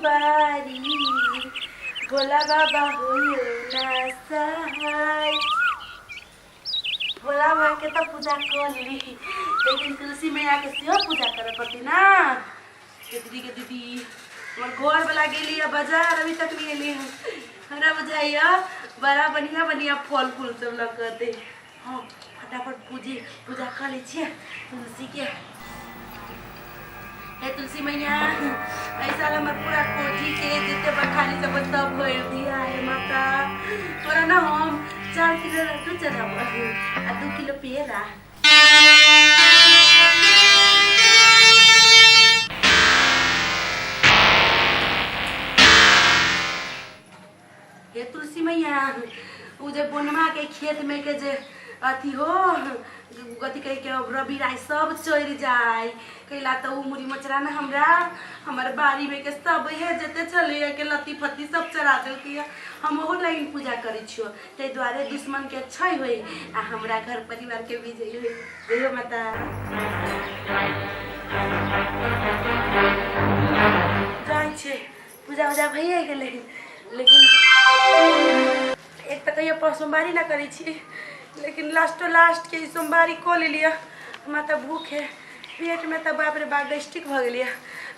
सोमवारी, भोला बाबा होइयो ना सहाय। भोला बाबा के तऽ पूजा कऽ लेली, लेकिन तुलसी मैया के सेहो पूजा करऽ पड़तै ना। के दीदी, के दीदी, हमर घर वाला गेली है बाजार, अभी तक नहीं एली है। हमरा बुझाइया बड़ा बढ़िया बढ़िया फल फूल सब लऽ कऽ एतै। हाँ, फटाफट पूजा कऽ लै छियै तुलसी के। हे तुलसी मैया, एहि साल हमर पूरा कोठी के जते बखारी सब है, सब भरि दिया। हे माता, तोरा ना हम 4 किलो लड्डू चढ़ाबो आ 2 किलो पेड़ा। हे तुलसी मैया, उ जे बोनमा के खेत में के जे अथी हो, कथी कहे के, रबी राई सब चढ़ जाए। कैला तो उ मुरी मचरा ना हमरा हमर बाड़ी में के सब हे जते चले के लत्ती फत्ती सब चढ़ा देलकै। हम ओहो लाइन पूजा करै छियो, ताहि दुआरे दुश्मन के अच्छा होई आ हमरा घर परिवार के विजय होई। जय हो माता। जाइ छै, पूजा उजा भइए गेलै, लेकिन एक तऽ कहियो पर सोमवारी ना करै छी, लेकिन लास्टो लास्ट के ई सोमवारी कऽ लेलियै। हमरा तऽ भूख है पेटमे तऽ बाप रे बाप गैस्ट्रिक भऽ गेलियै।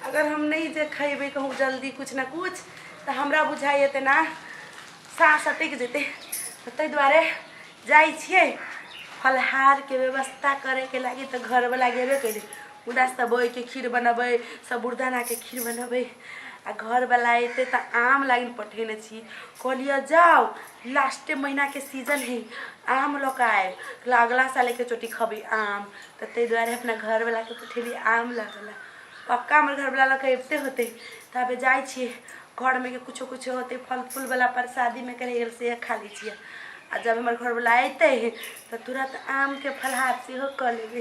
अगर हम नहि जे खयबै कहूँ जल्दी कुछ ने कुछ तऽ हमरा बुझाइए तेना साँस अटकि जेतै। तऽ ताहि दुआरे जाइ छियै फलाहारके व्यवस्था करैके लागि। तऽ घरवला गेबे कयलै, मुदा सबइके खीर बनबै, साबूदानाके खीर बनबै आ घरवला अयतै तऽ आम लागि पठेने छी। कहलियै जाउ, लास्टे महीनाके सीजन है, आम लऽ कऽ आयब, अगला साल एके चोटी खबै आम। तऽ ताहि दुआरे अपना घरवलाके पठेलियै आम लाबै लए। पक्का हमर घरवला लऽ कऽ अबिते होतै। ताबे जाइ छियै, घरमे के कुछो कुछो होतै फल फूलवला प्रसादीमे के रहि गेल से खा लै छियै आ जब हमर घरवला अयतै तऽ तुरन्त आमके फलाहार सेहो कऽ लेबै।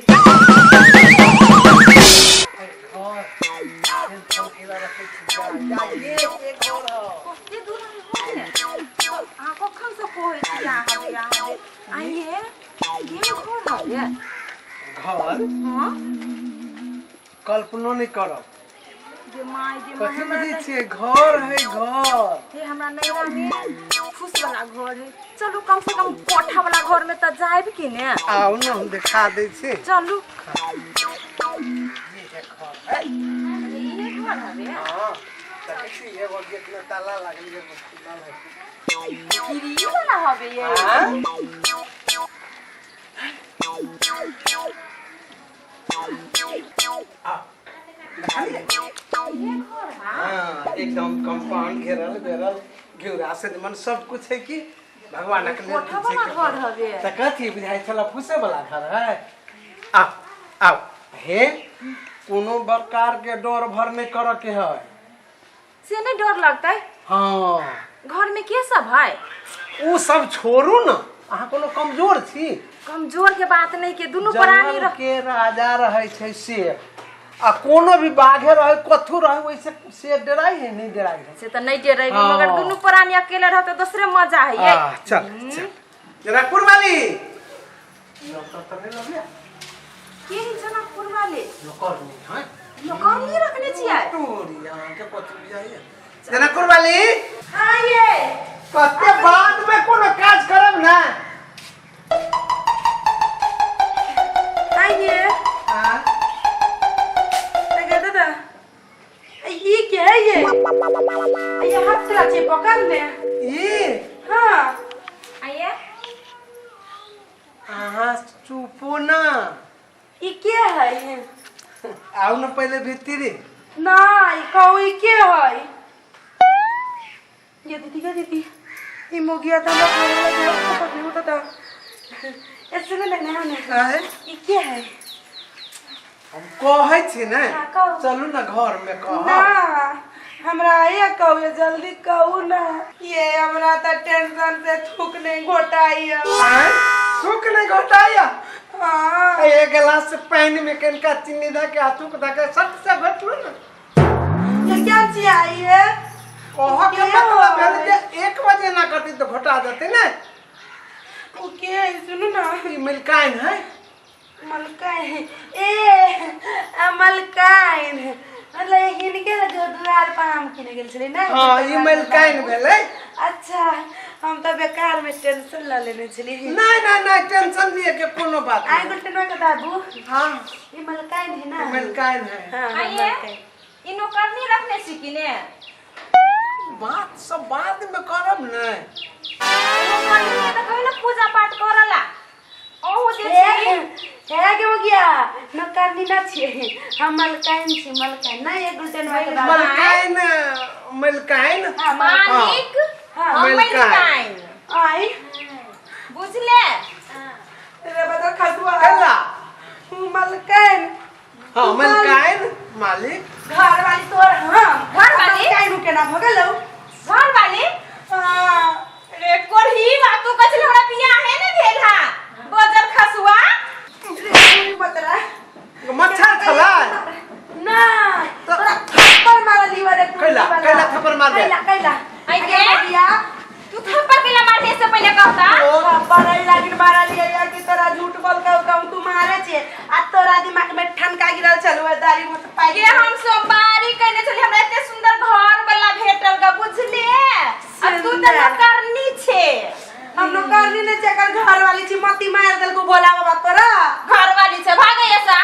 कते दूर हमे होय ने, अहाँ कखन से कहै छी अहाँ हबे, अहाँ हबे आइए ये घर हबे? घर? हाँ। कल्पनो नहि करब। जे my, जे my. कथी हमरा बुझै तऽ छियै? घर है घर। हे, हमरा नैहरा में फूस वाला घर है। चलू, कम से कम कोठा वाला घर में तऽ जायब कि ने? आउ ने, हम देखा दै छी। चलू। ये है घर है। ये घर हवे? हाँ, देखै छी, एगो गेट में ताला लागल, एगो खुलल है। गिरी वाला हवे ये? हाँ? हाँ, एकदम कंपाउंड घेरल बेरल, घेरा से मन सब कुछ है कि भगवान के लेल। कोठा वाला घर हवे। तऽ कथी बुझाइ छल, फूसे वाला घर है? आओ आओ। हे, कोनो प्रकार के डर भर नहीं करऽ के है। से नहीं डर लगतै। हाँ। घर में के सब है? उ सब छोड़ू ना, अहाँ कोनो कमजोर छी? कमजोर के बात नहीं के दुनू प्राणी जंगल रह के राजा रहै छै शेर, आ कोनो भी बाघे रहे, कथू रहे, ओहिसे शेर डराइ है? नहीं डराइ है। से तो नहीं डरेबी। हाँ। मगर दुनू प्राणी अकेले रह तो दूसरे मजा है ये। आ, चल चल। जनकपुर वाली नौकर तऽ नहि लबिया? के है जनकपुर वाले? नौकर नहीं है। नौकर नहीं रखने छियै? तोरी अहाँके कथी बुझाइया जनकपुर वाली? हाँ ये। कते बाद में कोनो काज करब ना। आइए। हाँ। अगे दादा, ये क्या है? ये हाथ चला छे पकड़ ने। ई? हाँ। आइए। अहाँ चुपो ना। ये क्या है? आउ न पहिले भीतरी। ना, ई कहू, ई के है? ये दीदी का दीदी, ई मोगिया तो हमरा घर वाला जोर से पकड़ी होता था। ऐसे ना ना ना। काहे? ई के है? हम कहै छी ने। हाँ, कहू। चलू ना घर में कह। ना, हमरा ये कहू, ये जल्दी कहू ना। ये हमरा तो टेंशन से थूक नहीं घोटाइया। आँय? थूक नहीं घोटाइया? हाँ। एक गिलास पानी में कनका चीनी दे के आ थूक दे के सट से घोटू ना। तो क्या चाहिए? कह के के मतलब है? भेल जे 1 बजे ना करती तो घोटा देते ने। ओ के है? सुनू ना। ई मिलकाइन है। मलकाइन? ए, मलकाइन, मतलब हिनके दुआर पर आम किने गेल छलै ने? हाँ, ई मलकाइन भेलै। अच्छा, हम तऽ बेकार में टेंशन लऽ लेने छलियै। नहीं नहीं नहीं, टेंशन लिए के कोनो बात आइ नहीं। गुलटनवा के बाबू। हाँ। ई मलकाइन है ना? मलकाइन है। हाँ हाँ। आइए। मलकाइन। ई नौकरनी रखने छी कि ने? बात सब बाद में करब ने। नौकरनी है तऽ कहियो पूजा पाठ करला अहूँ जे छी। हे के हो गया, नौकरनी ना छियै हम, मलकाइन छी, मलकाइन ना। एक गुलटनवा के बाबू। मलकाइन, मलकाइन। हाँ। मालिक। हाँ। हम मलकाइन। मलकाइन। आई। बुझले? रे बदल खसुआ। कैला? मलकाइन। हाँ, मलकाइन मालिक। घर वाली तोर हम। घरवाली? मलकाइन केना भऽ गेलौ? घर वाली? हाँ। रे कोढ़ी बा, तू कहै छली हमरा बियाहे ने भेल हा, बजर खसुआ। रे बतरा। मच्छर छलै। ना, तोरा थप्पड़ मारली रे। कैला? कैला थप्पड़ मारबे? कैला, कैला? आई गे। बिया। तू थप्पड़ केला मारले से पहिले कहता। थप्पड़ आई लागिन मारली या कि तोरा झूठ बोल के कहूं तू मारे छे आ तोरा दिमाग में ठनका गिरल छलु दारी मत पाई। गे, हम सोमवारी कहने छली, हमरा एते सुंदर घर वाला भेटल ग, बुझले? आ तू तऽ सुंदर। नौकरनी छे। हम नौकरनी ने छै, एकर घर वाली छी। मती मार देलको भोला बाबा तोरा। घर वाली छे, भागे ऐसा।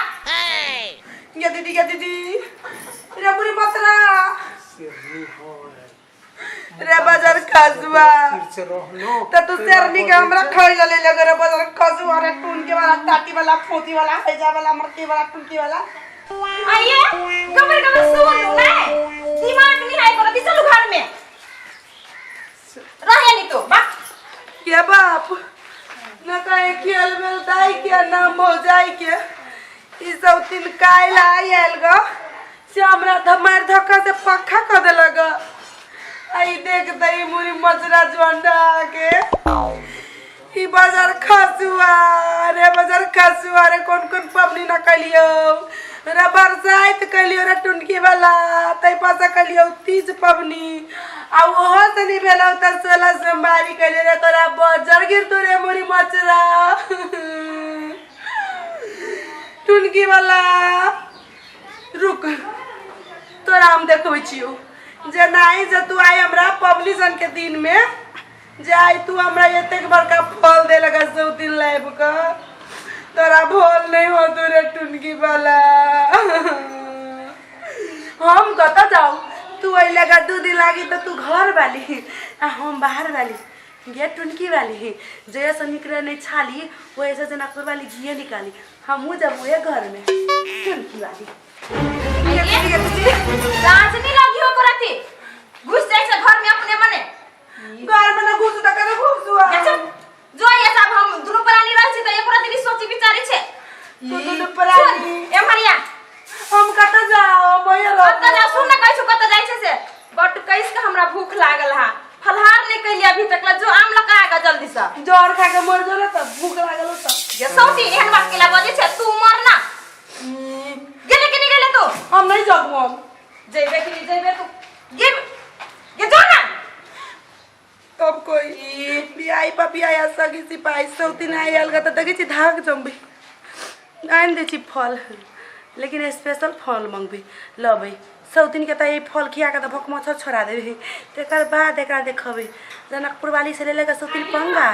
गे दीदी, गे दीदी रे, बुरी मतरा रे, बाजार खसुआ। से रहलो। त तू शेरनी के हमरा खाइ ले लगे रे बाजार खसुआ रे, टून के वाला, टाटी वाला, फोती वाला, हैजा वाला, मरती वाला, टुनकी वाला। आइए कमर कमर सुन लू ना, दिमाग नहीं हाई करती। चलू घर में रहे नहीं तो बा। के बाप न कहे खेल मेल दाई के ना मौजाई के, ई सब तीन काल्हि आयल ग से हमरा मारि धक्का से पक्का कऽ देलक ग। आई देख दही मुरी मजरा जुंडा के, ई बाजार खसुआ रे, बाजार खसुआ रे, कोन कोन पबनी न कलियो रे? बरसाइत कलियो रे टुनकी वाला, तै पासा कलियो तीज पबनी, आ ओहो से नहीं भेलौ त 16 सोमवारी कलियो रे। तोरा बजर गिरतो रे मुरी मचरा टुनकी वाला। रुक, तोरा हम देखबै छियौ जे नाही जे तू आइ हमरा पबनी सन के दिन में जे आइ तू हमरा एतेक बड़का फल देलक सौ दिन लाबि कऽ, तोरा भोल नहीं हो तू रे टुनकी वाला। हम कतऽ जाऊ? तू अइले का 2 दिन लागी तऽ तू घर वाली आ हम बाहर वाली। गे टुनकी वाली, जैसे निकले नहीं छाली, वैसे जनकपुर वाली घिए निकाली। हमहूँ जब उहे घर में टुनकी वाली। लाज नहीं लगी हो करती, घुस जाइ छै घर में अपने मने। घर में ना घुसू तऽ कतऽ घुसू? अच्छा जो ये सब हम दुनू प्राणी रहै छी तऽ एको रति नहीं सोची विचारी छै। तू दुनू प्राणी। एम्हरिया। हम कतऽ जाओ भैया? कतऽ जा, सुन ने, कहै छौ कतऽ जाइ छै से। बट कैस के हमरा भूख लागल हा, फलहार नहीं कैली अभी तक ला। जो आम लगा आगा जल्दी से। जर खा के मर जो तऽ भूख लागल हो तऽ। ये सौती, एहन बात केला बजै छै? तू मर ना। गेले कि नहीं गेले तू? हम नहीं जाबू हम। जइबे कि नहीं जइबे तू? गे गे, जो ना। तब कोई बियाई पपिया सगी सिपाही सौतीन आयल ग तऽ देखै छी धाक जमबै। आनि दै छी फल, लेकिन स्पेशल फल मंगबै लबै सौतीन के। तऽ ई फल खिया के तऽ भक मच्छर छोड़ा देबै। तकर बाद एकरा देखबै जनकपुर वाली से ले लेगा सौतीन पंगा।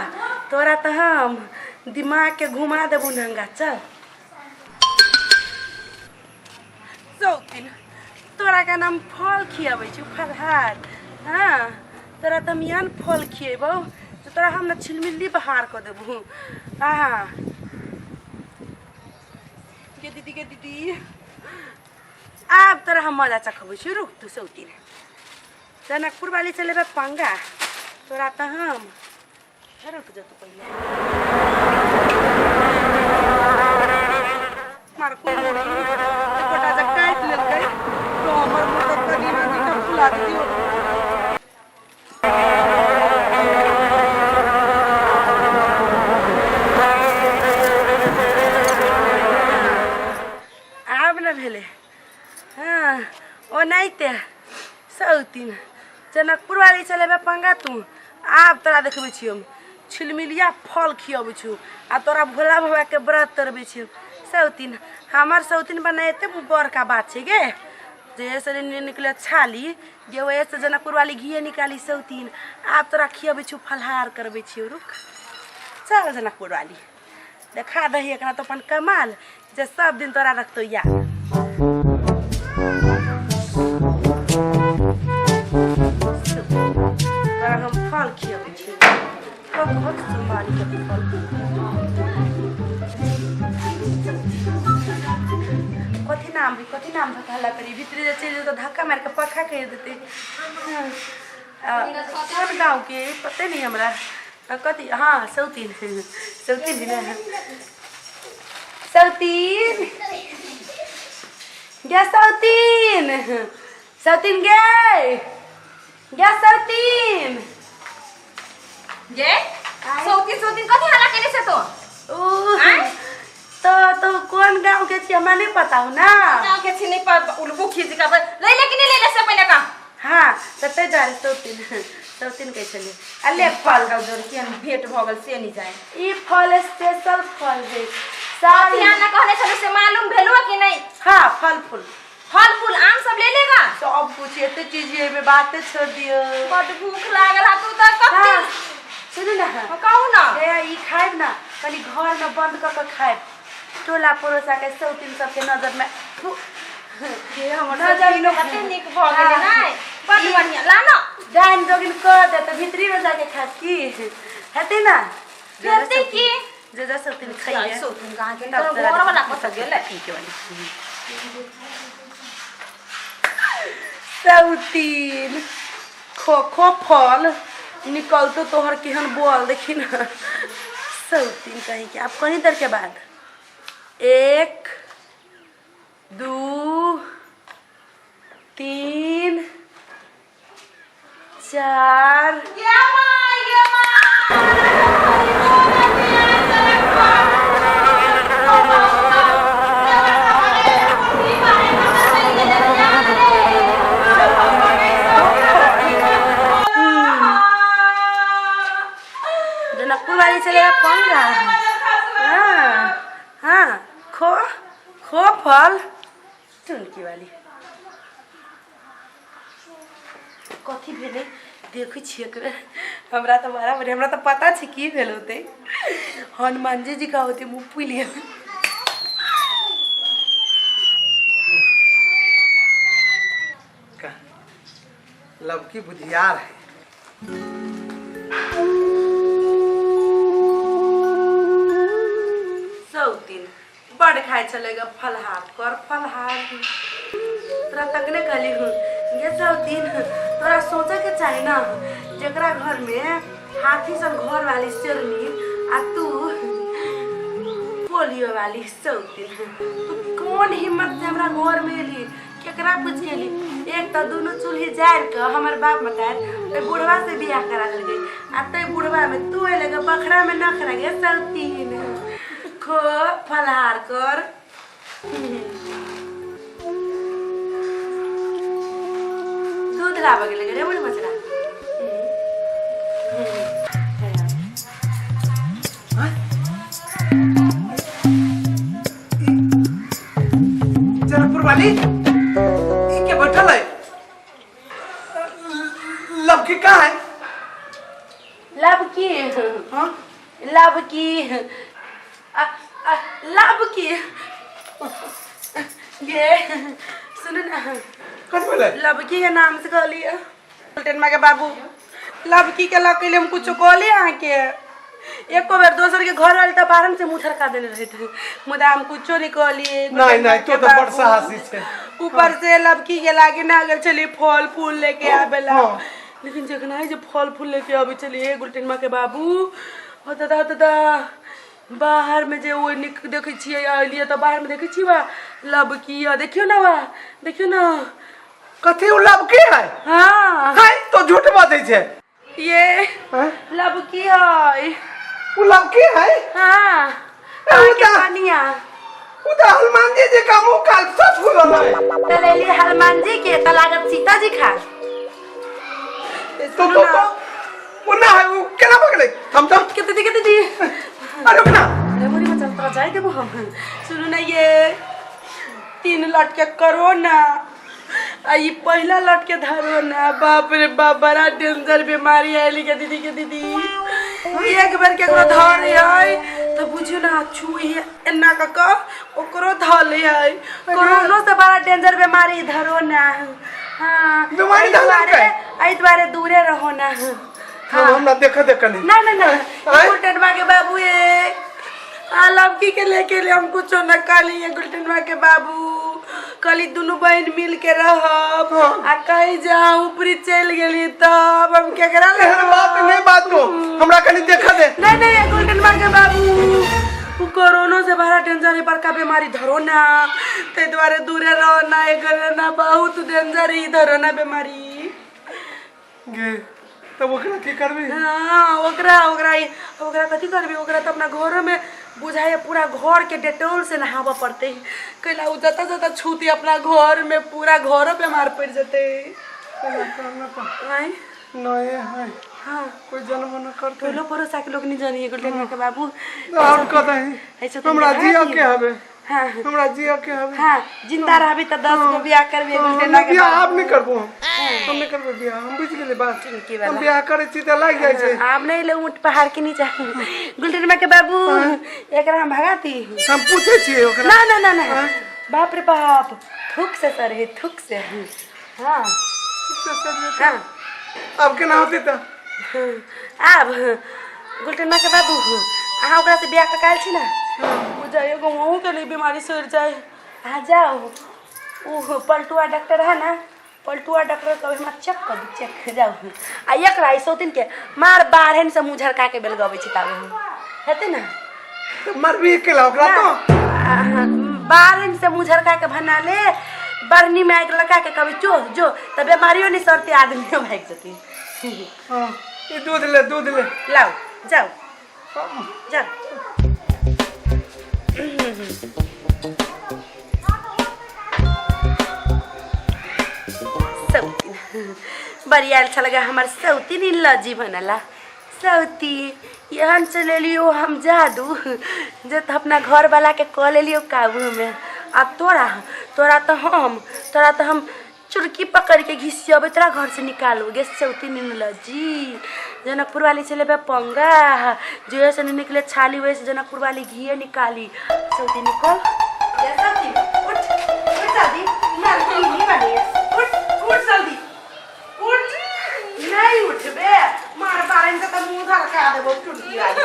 तोरा तऽ हम दिमाग के घुमा देबू नंगा। चल सौतीन, तोरा के नाम फल खियाबै छी फलहार। हाँ, तोरा तऽ हम एहन फल खिएबौ जे तोरा हम ने छिलमिल्ली बहार कऽ देबू। हाँ गे दीदी, गे दीदी, आब तोरा हम मजा चखबै छी। रुक तू सौतीन, जनकपुर वाली से लेबै पंगा। तोरा तऽ हम, रुक जा तू पहिले। मार एकोटा जे काटि लेलकै तो हमर मुँह तऽ कनि मनि तऽ फुला दियौ। आब ने भेलै। हाँ, ओनाहिते सौतीन जनकपुर वाली चलेबै पंगा तू। आब तोरा देखबै छियौ, हम छिलमिलिया फल खियबै छियौ आ तोरा भोला बाबाके व्रत तोड़बै छियौ। सौतीन हमर सौतीन बना एते बड़का बात छै गे। जे से निकले छाली जे ओहे से जनकपुर वाली घिए निकाली सौतीन। आब तोरा खियबै छियौ, फलहार करबै छियौ, रुक चल जनकपुर वाली देखा दही एकरा तो अपन कमाल जे सब दिन तोरा रखतो याद। तोरा हम फल खियबै छियौ, बहुत सोमवारी के फल। कथी नाम है, कथी नाम धक्का हल्ला करी भीतरी जे चलि जेतौ धक्का मारि के पक्का करि देतै। कोन गाँव के पते नहीं हमरा। कथी हाँ सौतीन, सौतीन है ना, सौतीन गे, सौतीन, सौतीन गे गे सौतीन गे सौतीन सौतीन कथी हल्ला केने से तो उ तो कोन गांव के छी हमरा नहीं पता हो ना। गांव के छी नहीं पर उल्लू खींच के ले ले कि नहीं ले ले से पहले का। हाँ त तै दुआरे सौतीन सौतीन कहै छलियै। आ ले फल गाँव जोर के भेंट भ गेल से नहीं जाए। ई फल स्पेशल फल है सारी। आना कहने छले से मालूम भेलो कि नहीं? हाँ फल फूल, फल फूल आम सब ले लेगा सब कुछ एते चीज है में बातें छोड़ दियो। बड भूख लागल है तू त कब हाँ सुनू ना, कहू ना ए ई खाइब ना कनी घर में बंद क के खाइब, टोला पड़ोसा के सौतीन सबके नजर में थू। हे हमर नजर में कते नीक भ गेलै नै, बड बढ़िया ला ना डाइन जोगिन क दे त भीतरी में जाके खाब की हेतै ना, हेतै की जे जे सौतीन खइए सौतीन कहाँ के घर वाला कत गेलै। ठीक है वाली सौतीन खो खो फल निकलतो तोहर केहन बोल देखी ना सौतीन कहीं के। आप कहीं देर के बाद 1 2 3 4 जनकपुर वाली चलेगा पंगा। हाँ हाँ खो खो फल चुनकी वाली कथी भेलै देखै छियै एक बेर। हमरा तऽ बड़ा बढ़िया, हमरा तऽ पता छै की भेल होतै। हनुमान जी जी का होतै मुँह फुलि गेल। लड़की बुधियार है। सौतीन बड़ खाइ छलै ग फलहार कर फलहार। तोरा तकने कहली हूँ ये सौतीन, तोरा सोचे के चाही ना जेकरा घर में हाथी सन घर वाली शेरनी आ तू पोलियो वाली सौतीन, तू कौन हिम्मत से हमरा घर में एली, केकरा पूछ के एली? एक तो दोनों चूल्ही जारि के हमर बाप मतार ओहि बुढ़वा से बियाह करा देलकै आ तै बुढ़वा में तू एले ग बखरा में नखरा गे सौतीन। खो फलहार कर। दूध लाबऽ गेलै रे बड़ी मचरा। जनकपुर वाली ई के बैठल है लड़की कहाँ है? लबकी हाँ लबकी लबकी ये सुन ना कथी भेलै? लबकी के नाम से कहलिए गुलटेन माँ के बाबू लबकी के लऽ के हम कुछो कहलिए अहाँके एको बेर दोसर के घर आयल तऽ बाहर से मुँह थरका देने रहते, मुदा हम कुछो नहीं कहलिए। नहीं नहीं तो तो बड़ साहसी छै। ऊपर से लबकी के लागे ना गेल छलिए फल फूल लेके आबेला, हाँ। लेकिन जखन है जे फल फूल लेके आबै छलिए गुलटेन माँ के बाबू हो दादा दादा बाहर में जे ओ निक देखै छियै अलियै तऽ बाहर में देखै छियै बा लबकी आ देखियौ ना बा देखियौ ना कथी उ लबकी है? हाँ है तो झूठ बाजै छै। ये हाँ? लबकी है उ लबकी है? हाँ ए, उ तऽ पानिया उ तऽ हनुमान जी जी का मुंह काल सब फूलल है। तऽ लेली हनुमान जी के तऽ लागत सीता जी खा। तो तो तो उ ना है उ केना भऽ गेलै? हम तो कते दी कते दी अरे रुक ना। अरे मोरी मचल तोरा जाय देबो हम। सुनू ना ये 3 लटके करो ना आ ई पहिला लट के धरो ना, बाप रे बाप, बड़ा डेंजर बीमारी आयल के दीदी के दीदी। एक बेर केकरो धरे है तो बुझियो ना, छुई है एना क क ओकरो धले है। कोरोनो से बड़ा डेंजर बीमारी धरो ना। हाँ, बीमारी एहि धरलकै? दुआरे, एहि दुआरे दूरे रहो ना। हाँ, हमरा देख देख कनी। ना ना ना। आँय? गुलटनवा के बाबू, ए आ लड़की के लेके ले हम कुछो न कहली। ये गुलटनवा के बाबू, कहली दुनू बहन मिल के रहब। हाँ। आ कहीं जाऊं ऊपरी चल गेली तब हम केकरा ले एहन बात नहीं बात को हमरा कनी देख दे। नहीं नहीं, गुलटनवा के बाबू, उ कोरोना से बड़ा डेंजर है, बड़का बीमारी धरो ना, ते दुआरे दूरे रहो ना। एकर ना बहुत डेंजर है धरो ना बीमारी। गे, तब ओकरा की करबी? हाँ, ओकरा ओकरा ओकरा कथी करबी? ओकरा तऽ अपना घरो में बुझाइए पूरा घर के डेटोल से नहाबऽ पड़तै, कैला उ जतऽ जतऽ छूती अपना घर में पूरा घरो बीमार पड़ि जेतै। आँय? नहीं है। हाँ। कोई जन्म न करते। टोलो पड़ोसा के लोग नहीं जानिए गुलटनिया के बाबू। और कदही ऐसे तो हमरा निकला जिया दिए। के हवे। हाँ। हमरा जिया के हवे। हाँ, जिंदा रहबी तऽ 10 गो बियाह करबी गुलटनिया के बियाह बाबू। आब नहीं करबो हम, हम नहीं करबो बियाह, हम बुझि गेलियै बात। टुनकी वाला। हम बियाह करै छी तऽ लागि जाइ छै। आब नहीं ले ऊँट पहाड़ के नीचा। गुलटनिया के बाबू, एकरा हम भगाती। हम पूछै छियै ओकरा। ना ना ना ना, बाप रे बाप, थूक से सर है, थूक से। हाँ हाँ। आब केना होतै तऽ? आब गुलटनमा के बाबू, अहाँ ओकरा से बियाह कऽ आयल छी ना, बुझाइए गाँव के लिए बीमारी सड़ जाए। अहाँ जाओ, ओ पलटुआ डॉक्टर है ना, पलटुआ डॉक्टर कभी हमरा चेक कर दी, चेक। जाओ आ एकरा ई सौतिन के मार बाढ़न से मुँह झरका के बेलगबै छी, ताबे हेतै ना। तऽ मरबी केला ओकरा तो? बाढ़न से मुँह झरका के भना ले, बढ़नी में आगि लगा के कभी जो जो तऽ बीमारियो नहीं सरते, आदमियो भागि जेतै। हाँ, ई दूध ले, दूध ले। लाओ, जाओ जाओ। सौतीन बढ़िया अच्छा लगा हमार सौतीन, इन लजी बनला सौती। एहन चलेलियो हम जादू जे तऽ अपना घर वाला के कऽ लेलियो काबू में। आ तोरा तोरा तऽ हम तोरा तऽ हम चुरकी पकड़ के घिसियबै, तोरा घर से निकालू गे सौती नीन लजी। जनकपुर वाली से लेबे पंगा, जो से नहीं निकले छाली वैसे जनकपुर वाली घिए निकाली। सौती निकल ये सौती, उठ उठ जल्दी, मार पीली बनी है। उठ उठ जल्दी उठ, नहीं उठबे मार बारन से तो मुंह धरका देबो चुटकी वाली।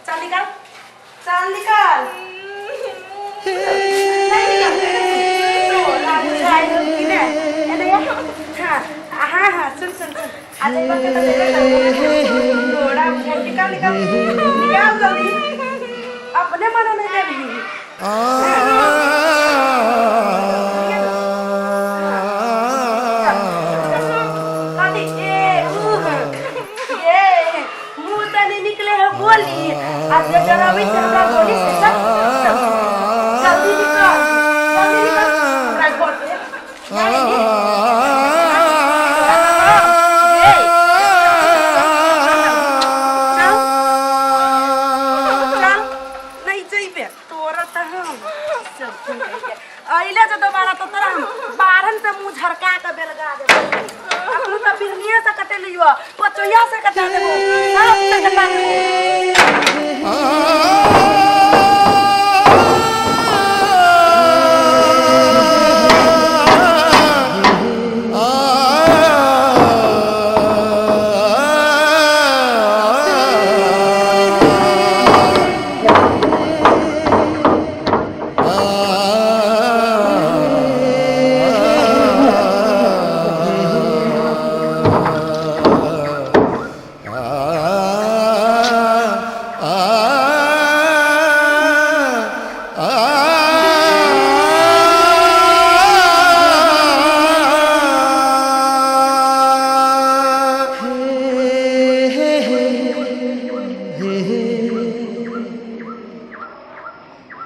चल निकल, चल निकल। हाँ हाँ, सुन सुन सुन, आज एक बार थोड़ा निकल निकल निकाल जल्दी, अपने मन नहीं देवी। कथी ए ये मुँह तऽ नहीं निकले है बोली, आ जे डराबै छै हमरा गोली से। चल चल जल्दी निकल, जल्दी निकल हमरा घर से। नहीं, नहीं। ए, चल चल, नहीं जइबे तोरा तऽ हम सब अइले जे दोबारा तऽ तोरा हम बारहन से मुँह झरका के बेलगा देबो। अखन तऽ बिरनिया से कटेलियो, पचोइया से कटा देबो, सब से कटा देबो।